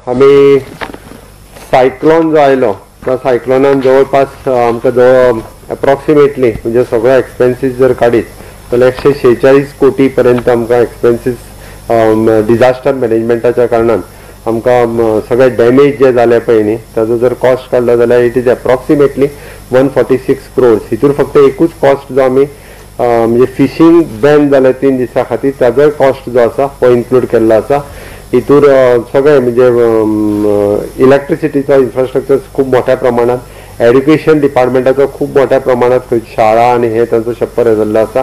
आमी सायक्लोन जो आयलो त्या सायक्लोनान जवळपास आमकां जवळ एप्रॉक्सिमेटली म्हणजे सगळे एक्सपेन्सीस जर काडीत जाल्यार 146 कोटी पर्यंत आमकां एक्सपेन्सीस डिझास्टर मॅनेजमेंटाच्या कारणान आमकां सगळे डॅमेज जे जाले पळय न्ही ताजो जर कॉस्ट काडलो जाल्यार it is approximately 146 crores. हितूर फक्त एकूच कॉस्ट जो आमी म्हणजे फिशींग बॅन जालें 3 दिसां खातीर ताजोय कॉस्ट जो आसा हो इन्क्लूड केल्लो आसा. हितूर सगळे म्हणजे इलेक्ट्रिसिटीचो इन्फ्रास्ट्रक्चर खूब मोठ्या प्रमाणात, एड्युकेशन डिपार्टमेंटाचो खूब मोठ्या प्रमाणात खंय शाळा आनी हे तांचो शप्पर जाल्लो आसा,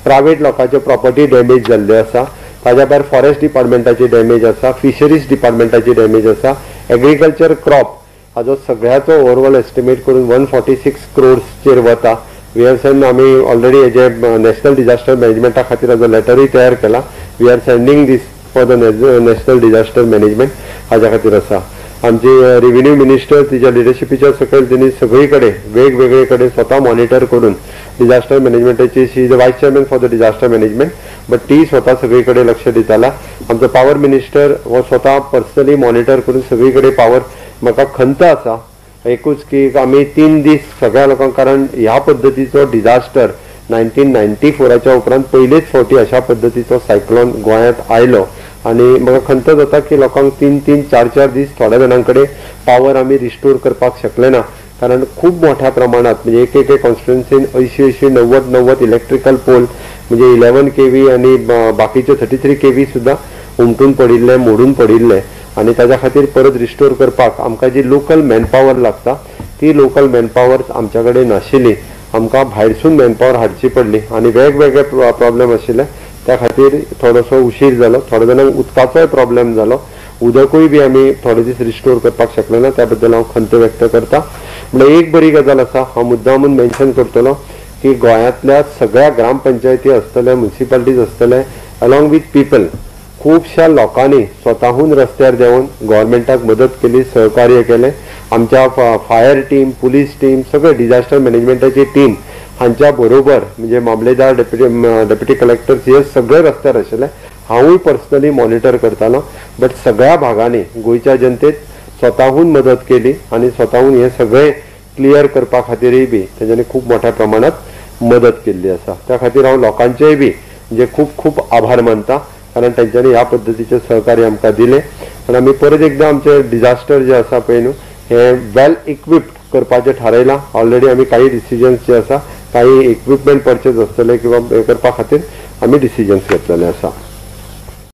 प्रायवेट लोकांच्यो प्रॉपर्टी डॅमेज जाल्ल्यो आसा, ताज्या भायर फॉरेस्ट डिपार्टमेंटाची डॅमेज आसा, फिशरीज डिपार्टमेंटाची डॅमेज आसा, एग्रीकल्चर क्रॉप हाजो सगळ्याचो ओवरऑल एस्टिमेट करून 146 क्रोड्सचेर वता. We are send आमी ऑलरेडी हेजे नॅशनल डिझास्टर मॅनेजमेंटा खातीर हाजो लेटरूय तयार केला. We are sending this for the national disaster management हाज्या खातीर आसा. आमची रेव्हेन्यू मिनिस्टर तिच्या लिडरशिपीच्या सकयल तेणी सगळी कडेन वेगवेगळे कडेन स्वता मॉनिटर करून disaster मॅनेजमेंटाची, she is the vice chairman for the disaster management, but ती स्वता सगळी कडेन लक्ष दिताला. आमचो पावर मिनिस्टर हो स्वता पर्सनली मॉनिटर करून सगळी कडेन पावर. म्हाका खंत आसा एकूच की आमी 3 दीस सगळ्या लोकांक, कारण ह्या पद्दतीचो डिझास्टर 1994च्या उपरांत पयलेच फावटी अशा पद्दतीचो सायक्लोन गोंयांत आयलो आनी म्हाका खंत जाता की लोकांक 3-3, 4-4 दीस थोड्या जाणां कडेन पावर आमी रिस्टोर करपाक शकले ना, कारण खूब मोठ्या प्रमाणात म्हणजे एक एक कॉन्स्टिट्युन्सीन 80-80, 90-90 इलेक्ट्रिकल पोल म्हणजे 11 kV आनी बाकीचे 33 kV सुद्दां हुमटून पडिल्ले, मोडून पडिल्ले आनी ताज्या खातीर परत रिस्टोर करपाक आमकां जी लोकल मॅनपावर लागता ती लोकल मॅनपावर आमच्या कडेन नाशिल्ली, आमकां भायरसून मॅनपावर हाडची पडली आनी वेगवेगळे प्रॉब्लेम आशिल्ले त्या खातीर थोडोसो उशीर जालो. थोड्या जाणांक उदकाचोय प्रॉब्लेम जालो, उदकूय बी आमी थोडे दीस रिस्टोर करपाक शकले ना, त्या बद्दल हांव खंत व्यक्त करता. म्हणल्यार एक बरी गजाल आसा, हांव मुद्दामून मेन्शन करतलो की गोंयांतल्या सगळ्या ग्रामपंचायती आसतले, म्युनिसिपालिटीज आसतले, अलॉंग विथ पिपल खुबश्या लोकांनी स्वताहून रस्त्यार देंवन गव्हर्मेंटाक मदत केली, सहकार्य केलें. आमच्या फायर टीम, पुलीस टीम, सगळे डिझास्टर मॅनेजमेंटाची टीम हांच्या बरोबर म्हणजे मामलेदार, डेप्युटी कलेक्टर हे सगळे रस्त्यार आशिल्ले. हांवूय पर्सनली मॉनिटर करतालो, बट सगळ्या भागांनी गोंयच्या जनतेत स्वताहून मदत केली आनी स्वताहून हे सगळे क्लियर करपा खातीरय बी तेंच्यांनी खूब मोठ्या प्रमाणात मदत केल्ली आसा. त्या खातीर हांव लोकांचेय बी म्हणजे खूब खूब आभार मानता, कारण तेंच्यांनी ह्या पद्दतीचें सहकार्य आमकां दिलें. आनी आमी परत एकदां आमचें डिझास्टर जें आसा पळय न्हू हें वेल इक्विप्ड करपाचें थारायलां. ऑलरेडी आमी काही डिसिजन्स जे आसा, काही इक्विपमेंट परचेज आसतले किंवा हे करपा खातीर आमी डिसिजन्स घेतलेले आसा.